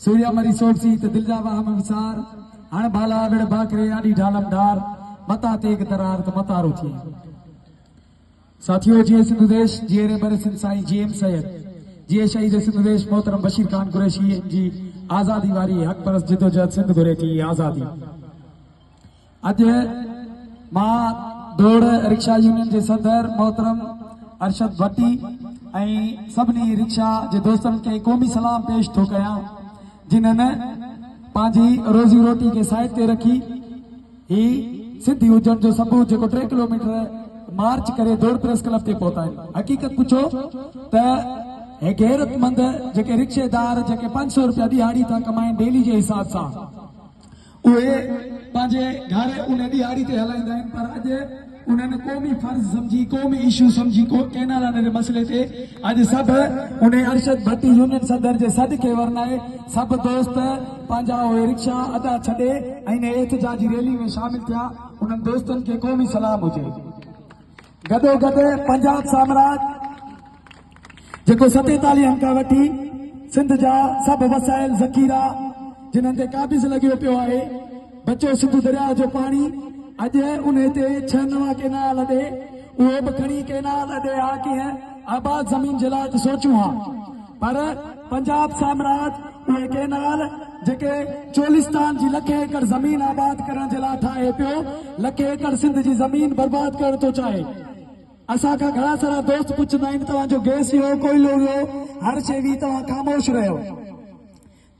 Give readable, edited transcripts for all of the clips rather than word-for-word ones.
سوريا مري سوڀ سين ته دل جا وهم وسار، هڻ ڀالا وڙهه ڀاڪري آڏي ڍالم ڍار، متان تيغ ترار ته متارو ٿئين. ساٿيو جيئي سنڌو ديش، جيئي رهبر سنڌ سائين جي ايم سيد، جيئي شهيد سنڌو ديش محترم بشير خان قريشي جي آزادي واري حق پرست جدوجهد سنڌ گهري ٿي آزادي. اڄ مان دوڙ رڪشا يونين جي صدر محترم ارشد ڀٽي ۽ سڀني رڪشا جي دوستن کي قومي سلام پيش ٿو ڪيان جنھن پنھنجي روزي روٽي کي سائيڊ تي رکي هي سنڌي هجڻ جو ثبوت جيڪو ٽي ڪلوميٽر مارچ ڪري دوڙ پريس ڪلب تي پهتا آهن حقيقت پڇو ته هي غيرتمند جيڪي رڪشيدار جيڪي 500 روپيا ڏهاڙي ٿا ڪمائين ڊيلي جي حساب سان اهي پنهنجي گهر ان ڏهاڙي تي هلائيندا آهن پر اڄ انهن قومي فرض سمجهي قومي اشو سمجهي ڪئنالن جي مسئلي تي اڄ سڀ انهي ارشد ڀٽي يونين صدر جي سڏ کي ورنائي سڀ دوست پنهنجا اهي رڪشا اڏا ڇڏي ۽ انهي احتجاجي ريلي ۾ شامل ٿيا انهن دوستن کي قومي سلام هجي. گڏوگڏ پنجاب سامراج جيڪو ستيتاليهن کان وٺي سنڌ جا سڀ وسائل ذخيرا جنھن تي قابض لڳيو پيو آھي بچو سنڌو درياء جو پاڻي اڄ انھي تي ڇهه نوان ڪينال اڏي اھو به کڻي ڪينال اڏي ھا ڪنھن آباد زمين جي لاء ته سوچون ھا پر پنجاب سامراج اهي ڪئنال جيڪي چولستان جي لکين ايڪڙ زمين آباد ڪرڻ جي لاء ٺاهي پيو، لکين ايڪڙ سنڌ جي زمين برباد ڪرڻ ٿو چاهي. اسان کان گهڻا سارا دوست پڇندا آهن توهان جو گئس ويو، ڪوئلو ويو، هر شيء وئي توهان خاموش رهيو.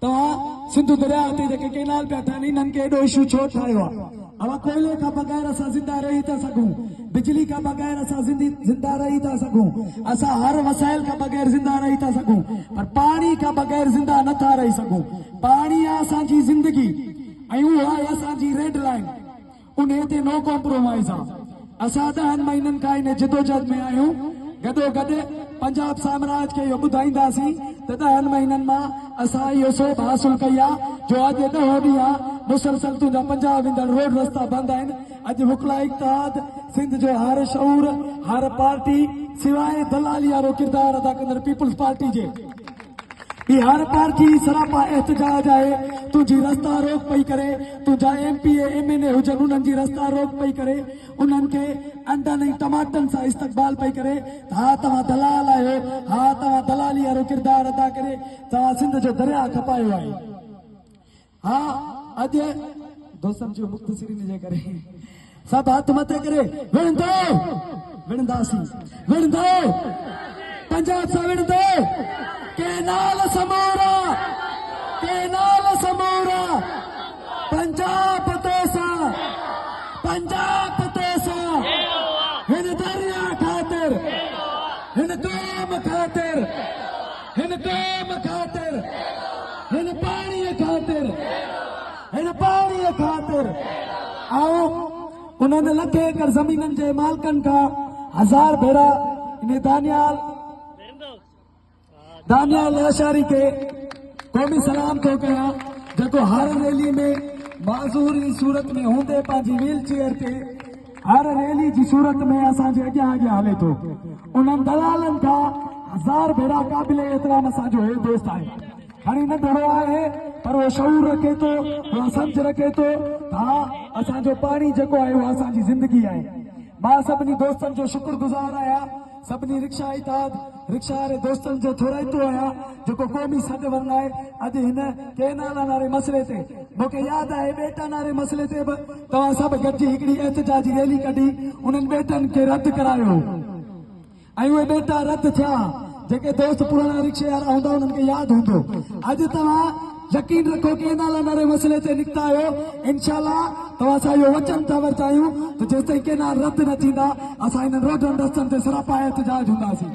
توهان سنڌو درياهه تي جيڪي ڪئنال پيا ٺهن انهن کي ايڏو اشو ڇو ٺاهيو آهي؟ اوهان ڪوئلي کان بغير اسان زنده رهي ٿا سگهون، بجلي کان بغير اسان زنده رهي ٿا سگهون، اسان هر وسائل کان بغير زنده رهي ٿا سگهون پر پاڻي کان بغير زنده نه ٿا رهي سگهون. پاڻي آهي اسان جي زندگي ۽ اهو آهي اسان جي ريڊ لائين. انهيء تي نو ڪمپرومائيز آ. اسان ڏهن مهينن کان انهيء جدوجهد ۾ آهيون. گڏوگڏ پنجاب سامراج کي اهو ٻڌائينداسين ته ڏهن مهينن مان اسان اهو سوڀ حاصل ڪئي آ جو اڄ ڏهون ڏينهن آ مسلسل تنهنجا پنجاب ويندڙ روڊ رستا بند آهن. اڄ وڪلا اتحاد، سنڌ جو هر شعور، هر پارٽي سواء دلالي وارو ڪردار ادا ڪندڙ پيپلز پارٽي جي، ٻي هر پارٽي سراپا احتجاج آهي، تنهنجي رستا روڪ پئي ڪري، تنهنجا M P A M N A هجن انهن جي رستا روڪ پئي ڪري، انهن کي انڊن ۽ ٽماٽن سان استقبال پئي ڪري ته ها توهان دلال آهيو، ها توهان دلالي وارو ڪردار ادا ڪري توهان سنڌ جو درياهه کپايو آهي. ها اڄ دوستن جو مختصر ان جي ڪري سڀ هٿ مٿي ڪري وڙهندو وڙهنداسين وڙهندو پنجاب سان وڙهندو ڪينال سمورا ڪينال سمورا پنجاب توسان پنجاب توسان هن دريا خاطر هن قوم خاطر هن قوم خاطر، هن پاڻيء خاطر، هن پاڻيء خاطر آئون انهن لکين ايڪڙ زمينن جي مالڪن کان هزار ڀيرا انهي دانيال دانيال لاشاري کي قومي سلام ٿو ڪيان جيڪو هر ريلي ۾ معذوري صورت ۾ هوندي پنهنجي ويل چيئر تي هر ريلي جي صورت ۾ اسان جي اڳيان اڳيان هلي ٿو. انهن دلالن کان هزار ڀيرا قابل احترام اسان جو هي دوست آهي. کڻي ننڍڙو آهي پر اهو شعور رکي ٿو، اها سمجهه رکي ٿو ته ها اسان جو پاڻي جيڪو آهي اها اسان جي زندگي آهي. مان سڀني دوستن جو شڪر گذار آهيان. سڀني رڪشا اتحاد رڪشا واري دوستن جو ٿورائتو آهيان جيڪو قومي سڏ ورنائي اڄ هن ڪئنالن واري مسئلي تي مون کي ياد آهي ٻيٽن واري مسئلي تي به توهان سڀ گڏجي هڪڙي احتجاجي ريلي ڪڍي انهن ٻيٽن کي رد ڪرايو هو ۽ اهي ٻيٽا رد ٿيا جيڪي دوست پراڻا رڪشي وارا هوندا انهن کي ياد هوندو اڄ توهان يقين رکو ڪينالن واري مسئلي تي نڪتا آهيو انشاء الله توهان سان اهو وچن ٿا ورجايون ته جيستائين ڪينال رد نه ٿيندا اسان انهن روڊن رستن تي سراپا احتجاج هونداسين.